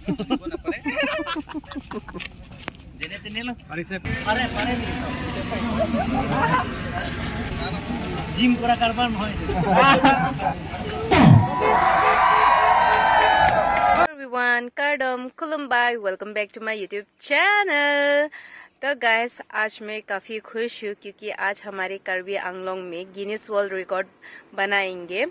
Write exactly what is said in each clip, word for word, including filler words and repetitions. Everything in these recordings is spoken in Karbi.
যেনে তেনে লো। আরে স্যার। আরে, পারে নি। জিম করা কারবার নহয়। Everyone, kardom, khulumbai, welcome back to my YouTube channel. तो गाइस, आज मैं काफ़ी खुश हूँ क्योंकि आज हमारे कार्बी आंगलोंग में गिनीज वर्ल्ड रिकॉर्ड बनाएंगे।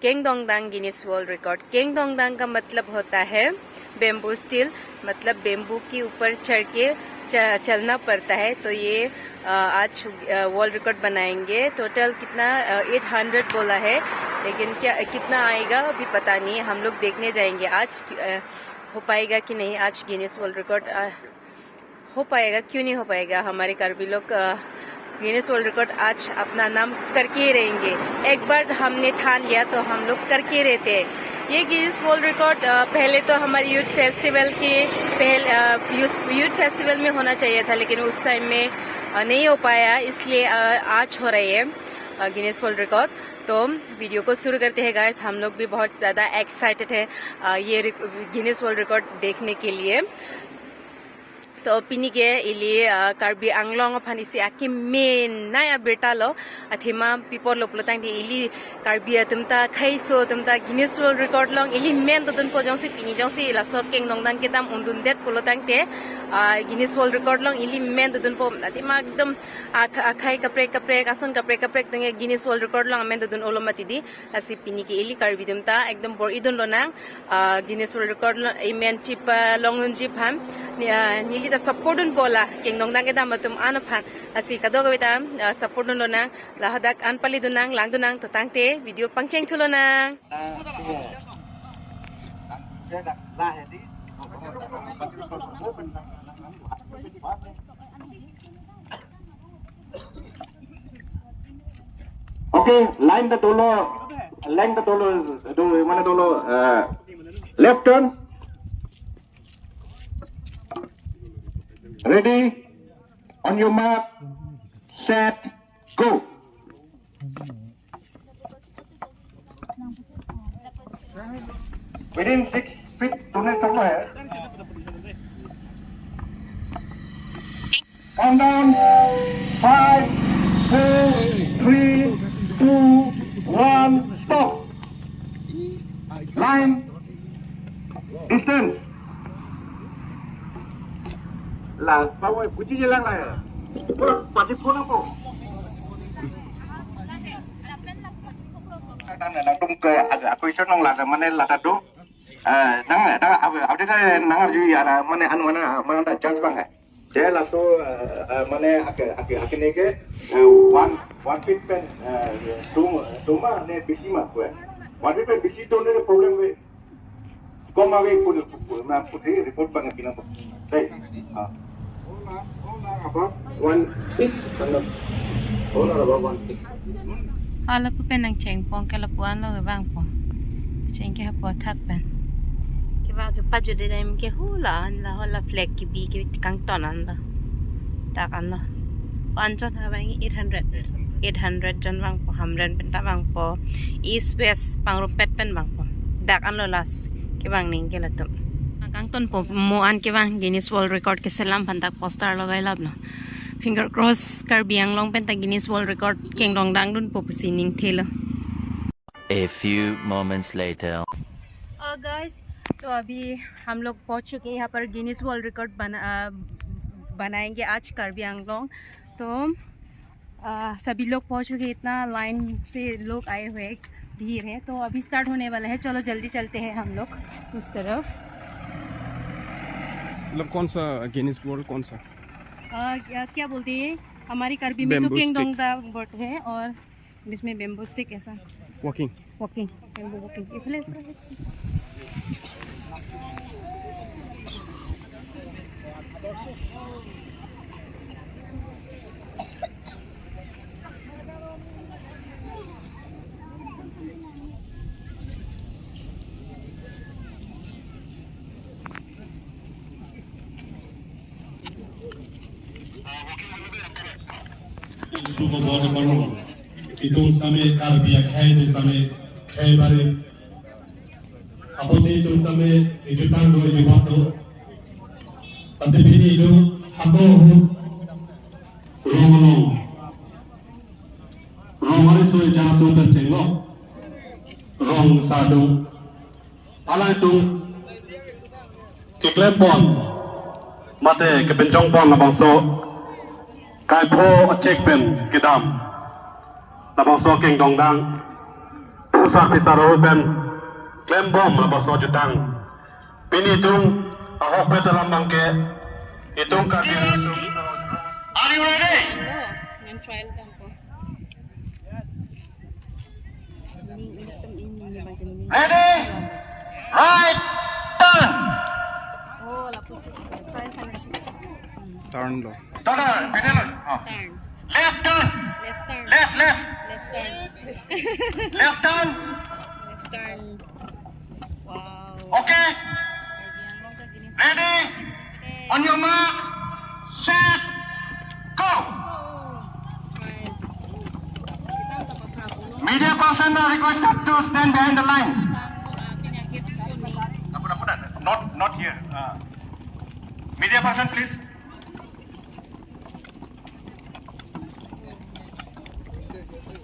Kengdongdang Guinness world record. Kengdongdang का मतलब होता है बेम्बू स्टिल, मतलब बेम्बू के ऊपर चढ़ के च-, चलना पड़ता है। तो ये, अ, आज, अ, वर्ल्ड रिकॉर्ड बनाएंगे। टोटल कितना, अ, एट हंड्रेड बोला है, लेकिन क्या, कितना आएगा अभी पता नहीं है। हम लोग देखने जाएंगे आज, अ, हो पाएगा कि नहीं आज गिनीज वर्ल्ड रिकॉर्ड, अ, हो पाएगा, क्यों नहीं हो पाएगा? हमारे कार्बी लोग, अ, गिनीज वर्ल्ड रिकॉर्ड आज अपना नाम करके ही रहेंगे। एक बार हमने ठान लिया तो हम लोग करके रहते हैं। ये गिनीज वर्ल्ड रिकॉर्ड, अ, पहले तो हमारे यूथ फेस्टिवल के पहले, अ, यूथ, यूथ फेस्टिवल में होना चाहिए था, लेकिन उस टाइम में, अ, नहीं हो पाया, इसलिए, अ, आज हो रही है, अ, गिनीज वर्ल्ड रिकॉर्ड। तो वीडियो को शुरू करते हैं गाइस, हम लोग भी बहुत ज़्यादा एक्साइटेड है, अ, ये रिक-, गिनीज वर्ल्ड रिकॉर्ड देखने के लिए। To pini ke ili, ah, Karbi Anglong aphan isi akemenei abirta lo, athema pi apotlo pulotangte ili Karbi atum ta khei aso atum ta Guinness World Record along ili men dodunpo, jongsi pini jongsi laso kengdongdang kedam undundet pulotangte, ah, Guinness World Record along ili men dodunpo, athema ekdom ak-, akhei kaprek kaprek, ason kaprek kaprek atum ke Guinness World Record along amen dodun-olo mati di. Lasi pini ke ili Karbi atum ta ekdom bor-idun lonang, ah, Guinness World Record along amen chipalong unji aphan, ni, ah, neli ta support dunpo la kengdongdang kedam atum an aphan. Lasi kadokave ta, ah, support dun lonang, lahadak an pali dunnang, lang dunnang, to tangte video pangcheng thu lonang. Okay, line ta dolo, line ta dolo, do, mane dolo, eh, left turn. Ready? On your mark, set, go. Within six feet, तूने चलो है। Countdown, five, four, three, two, one, stop. Line, distance. La, pawe puji je lang la. Pati phone ako. Tang na tum ke aku iso nong lada mane lada do. Eh, nang, nang, apa, apa dia nang arju ya, mane anu mana, mana ada chance bang, eh. Dia laso, eh, eh, mane ake, ake, ake ne ke, eh, one, one feet pen, eh, doma, doma ne bisi ma, kue. One feet pen bisi do ne problem we. Kom ave pun, pun, na pun report bang kina. Dei. Ah. One six, ano? Hala pu pen nangchengpon ke lapu anlo kevangpon. Cheng ke hapu athak pen. Kevang ke pajut dem ke hula an la, hala flag kebi ke kangton an la. Dak an la. Pu an jon ha vang eight hundred. Eight hundred jon vangpo, Hamren pen ta vangpo. East West pangrumpet pen vangpo. Dak anlo last kevang ning ke latum. Kangtonpo mo an kevang Guinness World Record keselam aphan dak poster logai laplo. Finger cross, Karbi Anglong pen ta Guinness World Record kengdongdang dunpo pusi ning thelo. A few moments later. और गाइस, तो अभी हम लोग पहुंच चुके हैं यहाँ पर गिनीज वर्ल्ड रिकॉर्ड बना, अ, बनाएंगे आज कार्बी आंगलोंग। तो, अ, सभी लोग पहुंच चुके हैं, इतना लाइन से लोग आए हुए हैं, भीड़ है। तो अभी स्टार्ट होने वाला है, चलो जल्दी चलते हैं हम लोग उस तरफ। मतलब कौन सा गिनीज वर्ल्ड, कौन सा? अ, क्या, क्या बोलते हैं, हमारी कार्बी में तो bamboo stick। Kengdongdang बोलते हैं और इसमें bamboo stick ऐसा। Walking। Walking, bamboo walking। ये बोले Itu ko bone bone. Itum same Karbi akhei, itum same khei barit. Apotsi itum same Ejutang do, ejubab do. Tangte pini itum ako ahut rong along, rong ari soi jara atum pen chenglo, rong sar do. Alangtum keklem pon mate kepinchong pon labangso kaipho achek pen kedam, labangso kengdongdang, pusar pisar pen klembom labangso jutang. Pini itum ahokpet alam abangke itum Karbi Anglong. Are you ready? Hello, ngan trial dampo. Ready? Right, turn. Turn lo. Turn, turn. Oh. Turn. Left turn. Left turn. Left, left. Left turn. Left turn. Left turn. Wow. Okay. Ready? On your mark, set, go. Media person are requested to stand behind the line. Not, not here. Uh, media person, please.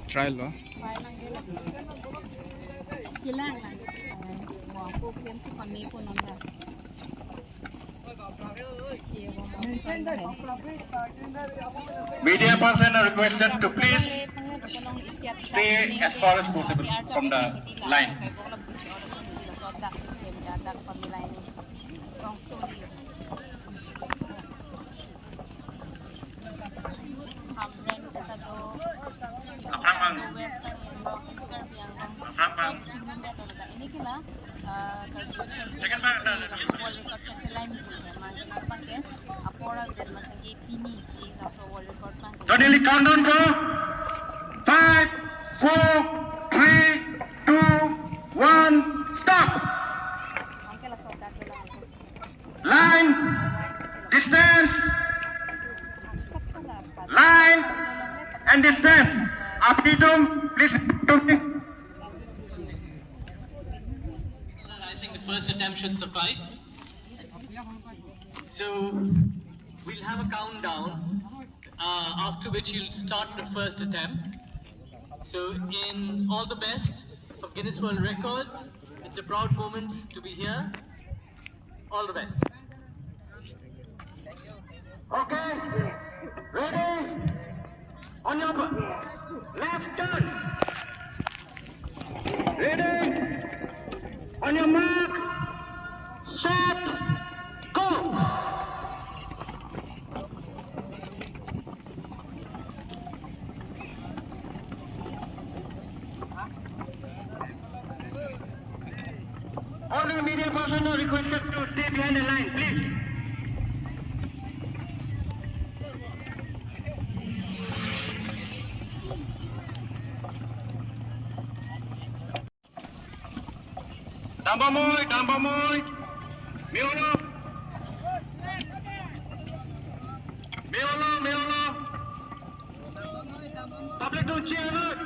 Trial lo. Kilang lang. Wow, ko kiam tu kami ko nonda. Media person are requested to please stay as far as possible from the line. Hamren kata do, kata do West Karbi Anglong, East Karbi Anglong, South Chingmumya do lada. Ini kena, ah, Karbi Youth Festival si laso world record ke selai mi pun ke, mang kena abangke, apor abidan masang ke pini si laso world record mang ke. Tony Likandon bro, five, four, three, two, one, stop. Mang ke laso dak ke laso. Line, distance. Line and distance. Apitum, please, to me. I think the first attempt should suffice. So we'll have a countdown, uh, after which you'll start the first attempt. So in all the best of Guinness World Records, it's a proud moment to be here. All the best. Okay. Ready? On your bu-, left turn. Ready? On your mark. Set. Go. All the media personnel requested to stay behind the line, please. Dambamoi, dambamoi. Miolo. Miolo, miolo. Public to cheer, look.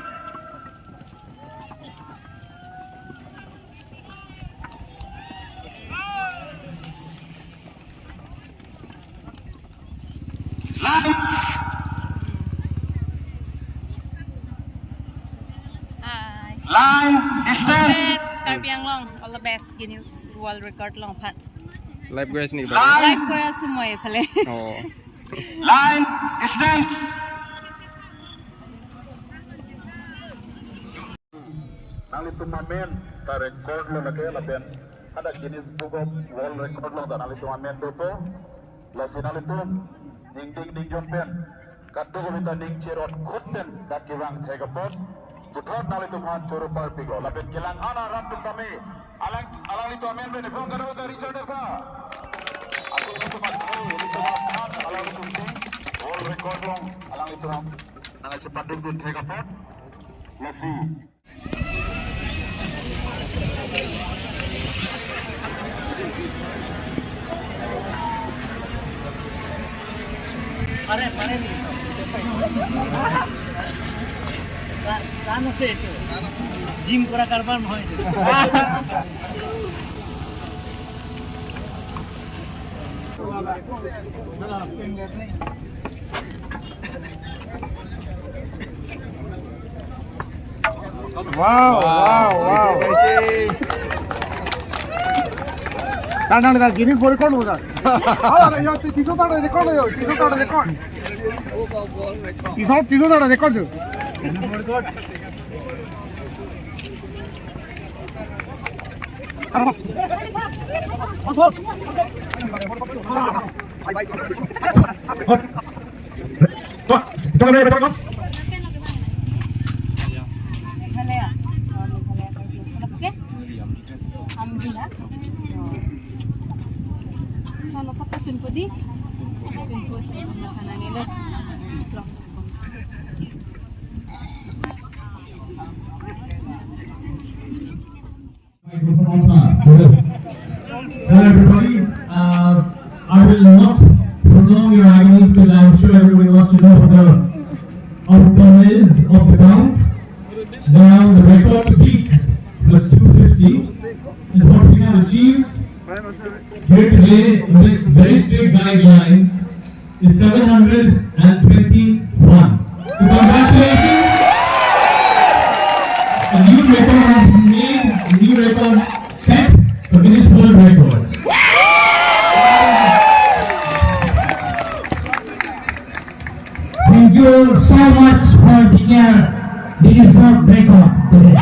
Line. Hi. Line, distance. All the best, Karbi Anglong. All the best, Guinness World Record along aphan. Live ko-an si ni ba? Line. Live ko-an si mo e phale. Oh. Line, distance. Nanglitum amen ta record lo lake lapen hadak Guinness Book of World Record along ta nanglitum amen dopo. Lasi nanglitum ningding ningjom pen, kadokave ta ning cherot khut pen dak kevang thek apot puthot nanglitum aphan choro parpiklo. Lapen kelang an arat atum tame alang, alanglitum amen pen ephong kadokave ta Richard Debka. Alanglitum aphan, alanglitum aphan, alanglitum aphan World Record along alanglitum aphan nangchepadukdun thek apot. Lasi Pare, pare ni. Ka-, kano se itu? Gym pura karban mo itu. Wow, wow, wow. Sir, nang ta Guinness Book record lo, sir. Hala, yo, ti-, tiso ta record lo, yo, tiso ta record. Tiso, tiso ta record, sir. Meghalaya, अ, मेघालय का ओके? हम भी ना। चलो, सबको चुनपो दी। चुनपो, चुनपो खाना नहीं लो। Microphone on, sir. Hello, everybody. Uh, I will not prolong your agony because I'm sure everybody wants to know what the outcome is of the count. Now the record beats plus two fifty is what we have achieved here today amidst very strict guidelines. Is seven hundred and twenty-one. So congratulations. A new record has been made, a new record set for Guinness World Records. Thank you so much for declare Guinness World Record today.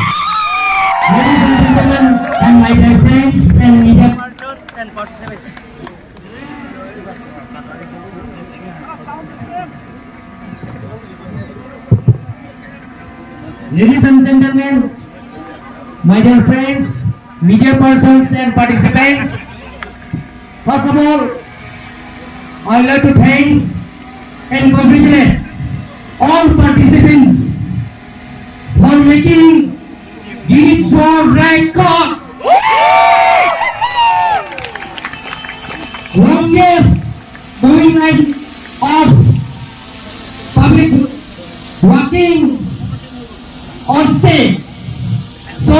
Ladies and gentlemen, and my dear friends and media persons and participants. Ladies and gentlemen, my dear friends, media persons and participants, first of all, I would like to thanks and congratulate all participants for making Guinness World Record. Longest going line of public walking on stage. So,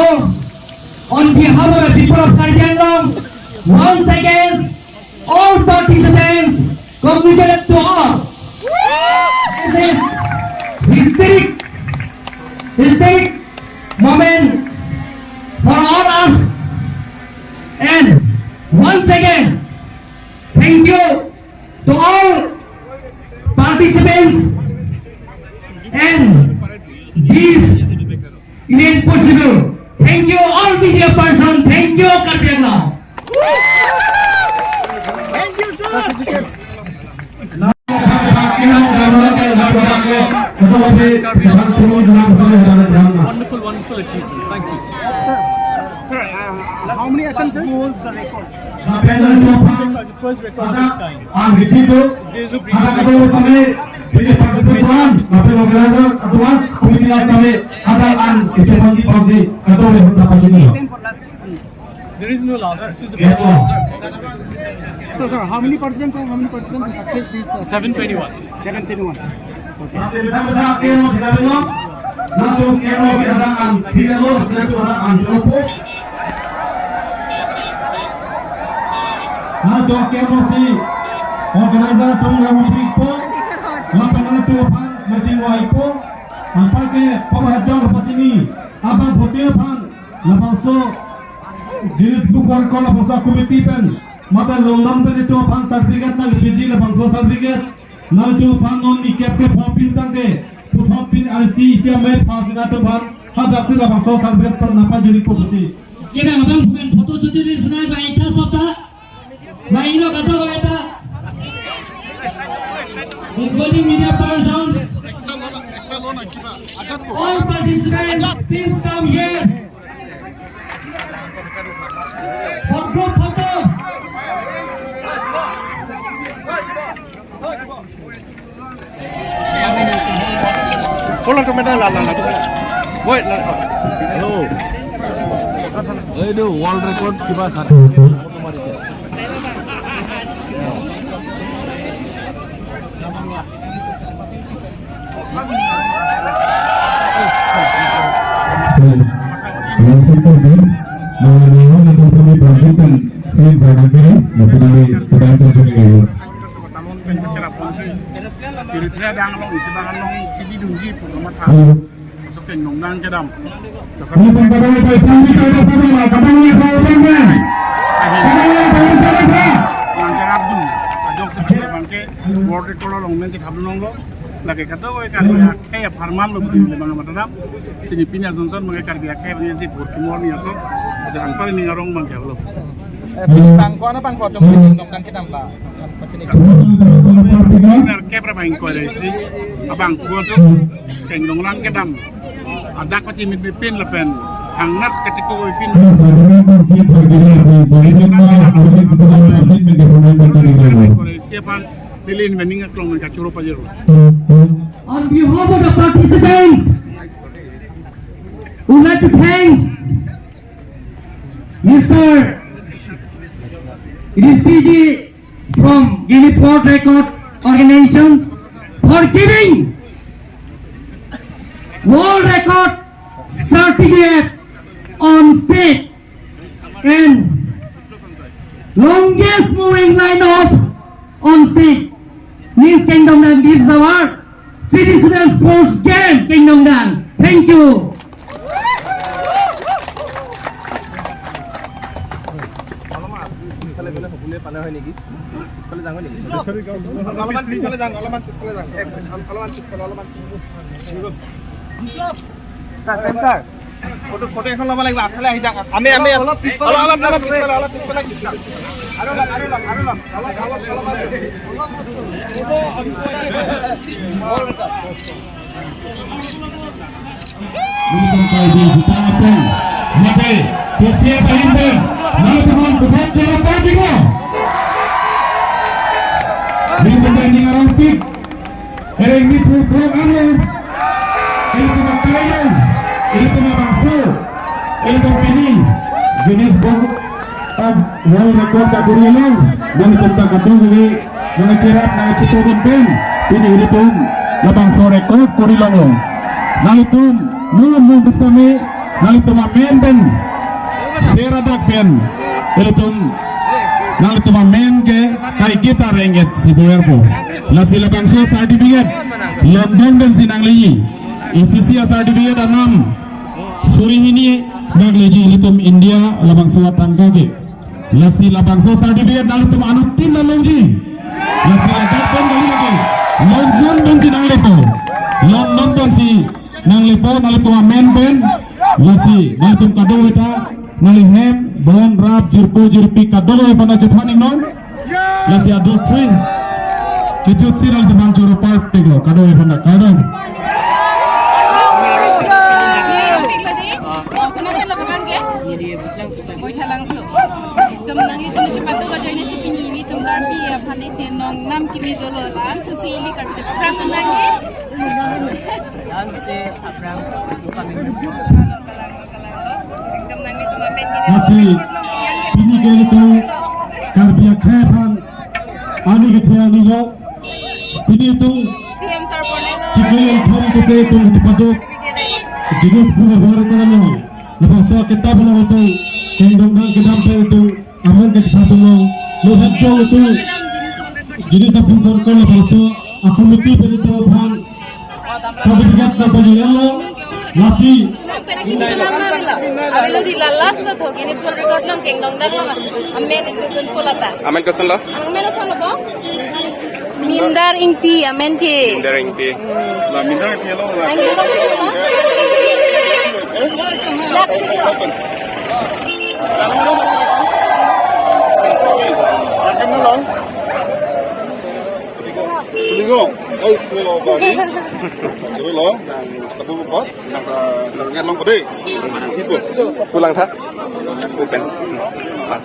on behalf of the people of Karbi Anglong, once again, all participants, congratulate to all. This is historic, historic moment for all us. And once again, thank you to all participants and this event possible. Thank you all media person. Thank you Karbi Anglong. Thank you, sir. Wonderful, wonderful achievement. Thank you. Sir, uh, how many attempts, sir? First record of its kind. Jesu Christ. There is no last. This is the first one. So, sir, how many participants, sir? How many participants to success this, uh, seven twenty-one. Seven twenty-one. Okay. Ladak ke mo si organizer atum nangpikpo, lapen atum aphan machingvaipo, anparke papa jong pachini, abang phote aphan labangso Guinness Book World Record labangso committee pen, mate longdam pen itum aphan certificate nangpiji labangso certificate, nangtum aphan non ni kep ke pho pin tangte, puthot pin arsi isi amei phasi nangtum aphan, hadaksi labangso certificate pen nangpajirpo pusi. Kena abang bukan photo shooting ni senai baik ta sota. Baik lo kata lo beta. Including media persons. All participants, please come here. For group photo. Hold on, tumeda la la la. Wait, la. Hello. Ei, do world record kiba sar. Langsung ke, mengenai yang kami bangkitkan, saya barangkali, maksudnya Tamon pen kachera ponsi. Eritrea dang along isi bang along chidi dunji pu kamatha. Laso kengdong dang kedam. Laso kengdong dang kedam. Ahin. Nang kerap dun. Ajok seperti bangke world record along men ti kabelong lo. Lake kado oi Karbi akhei apharman lo budi le bang matadam. Sini pini ason son bangke Karbi akhei bangke si bor kimor ni aso. Asa anpar ni arong bangke lo. Eh, bang ko ano bang ko tum kengdong dang kedam la. Pachini. Nar kepra bang ko le si. Abang ko tu kengdong dang kedam. Adak pachimit mipin lapen hangnat katiko mipin. Siapan nilin mening aklong kachoro pajero. On behalf of the participants, we would like to thank Mister Rishi ji from Guinness World Record Organization for giving World Record certificate on stage and longest moving line of on stage means kengdong dang. This is our traditional sports game, kengdong dang. Thank you. Sir, sir. Photo, photo এখন ল'ব লাগিব, আগফালে আহি যাওক। আমি, আমি অলপ পিছফালে, অলপ, অলপ পিছফালে, অলপ পিছফালে। আৰু অলপ, আৰু অলপ, আৰু অলপ, অলপ, অলপ, অলপ। Nelitum Karbi juta aseng, mate, kesia pahin pen, nelitum an bukan cerita bingo. Nelitum pen ning arongpik, ereng mithu pro amo, ilitum akailong, ilitum abangso, ilitum pini, Guinness Book of World Record ta kuri along, nelitum ta kadung kuri, nangcherap, nangchito dun pen, pini ilitum labangso record kuri longlong. Nelitum, mum mum bersame, nelitum amen pen, seradak pen, ilitum, nelitum amen ke, kai kita renget si boyar po. Lasi labangso certificate, London pen si nangleji, I C C a certificate anam, suri hini, nangleji ilitum India, labangso atangka ke. Lasi labangso certificate nangtum anuttin nalongji. Lasi ladak pen kali lagi. London pen si nanglepo. London pen si nanglepo nangtum amen pen. Lasi nangtum kadokave ta nangli hem, bon, rap, jirpo, jirpi kadokave pen ajethan ingnon. Lasi aduk thui. Kejut si nangtum anchoro party lo kadokave pen kardom. Boithalangso. Ekdom nanglitum chepatu ka join si pini ilitum Karbi aphan si nongnam kimi dolo la. Susi ili Karbi te aphrang nangji. Nangsi aphrang kami. Kalang, kalang, kalang. Ekdom nanglitum amen gini. Lasi pini ke ilitum Karbi akhei aphan ani kethe ani lo. Pini itum C M sir ponelo. Chiklo yang thari kese itum chepatu. Guinness Book of World Record lo. Labangso kitab lo itum kengdong dang kedam pen itum amen kachepatu lo. Lo hajong itum Guinness Book of World Record labangso a committee pen itum aphan certificate kapajinelo. Lasi. Avelo di la last lo tho Guinness World Record along kengdong dang lo. Amen itum dunpo lata. Amen koson lo? Amen koson lo po? Mindar Ingti, amen ke. Mindar Ingti. La Mindar Ingti lo, la. Amen ke, ha? Yakan lo. Ligo. Ai, ko bani. Lo. Tapu pot. Nang, ah, sarang long pade. Ibu. Pulang tha. Open. Ah.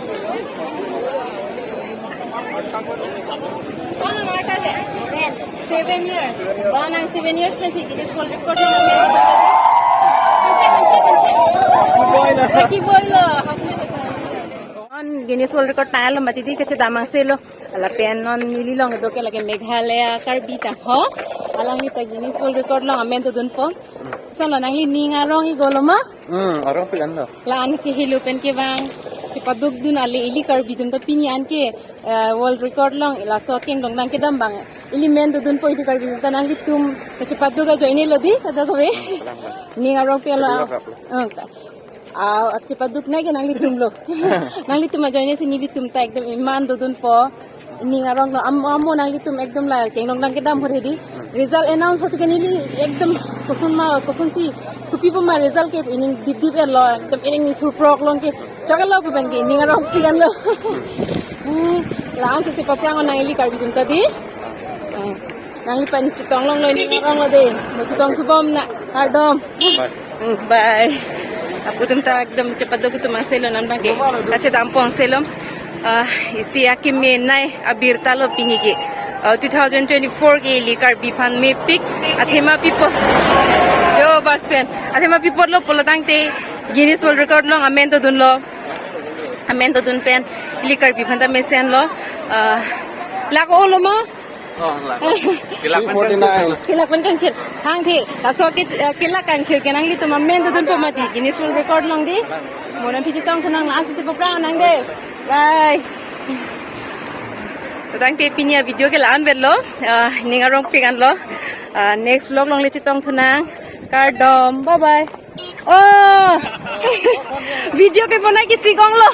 Seven years. Ba nang seven years pen si Guinness World Record lo nang melo. Kunche, kunche, kunche. Lucky boy lo. Non Guinness World Record tanglo mati di kachedam angse lo. Lapen non neli long do ke lake Meghalaya Karbi ta ho. Alangli ta Guinness World Record along amen to dunpo. Solo nangli ning arong igolo ma? Hmm, arong pi an lo. La-an ke helu pen kevang. Chepaduk dun ale ili Karbi atum ta pini anke, eh, world record along laso akeng dongdang kedam abang. Ili men dodun po ili Karbi atum ta, nanglitum chepaduk ajoine lo dei, kadokave. Ning arong pen lo. Kedua kap lo. Eh, ta. Ah, chepaduk nai ke nanglitum lo. Nanglitum ajoine si nelitum ta ekdom iman dodun po. Ning arong lo, am-, amo nanglitum ekdom la keng dongdang kedam hor hedi. Result announce hot ke neli ekdom koson ma, kosonsi, kopi pu ma result ke ining dip dip-et lo, ekdom ining ni thurprok long ke. Choklo pu pen ke ning arongpik an lo. Hmm, la-an si si paphrang nang ili Karbi atum ta dei. Hmm. Nanglipan chetong longlo, ning arong lo dei. Mo chetong thubom nang, kardom. Bye. Hmm, bye. Apu atum ta ekdom chepaduk atum angse lo, non abang ke kachedam po angse lo. Ah, isi akimi nai abirta lo pini ke. Ah, two thousand twenty-four ke ili Karbi aphan mepik. Athema pi apot. Yo, best friend. Athema pi apot lo pulo tangte Guinness World Record along amen dodun lo. Amen dodun pen ili Karbi aphan ta mesen lo. Ah, lak-o lo ma? Oh, lak. Kelak pen kangchir. Kelak pen kangchir. Thangthe. Laso ke, eh, kelak kangchir ke nanglitum amen dodun po mati Guinness World Record along dei. Mo non aphi chetong thu nang, la-an si si paphrang nang dei. Bye. To tangte pini avideo ke la-an vet lo. Ah, ning arongpik an lo. Ah, next vlog along le chetong thu nang. Kardom. Bye bye. Oh. Video ke bonai ke sigong lo.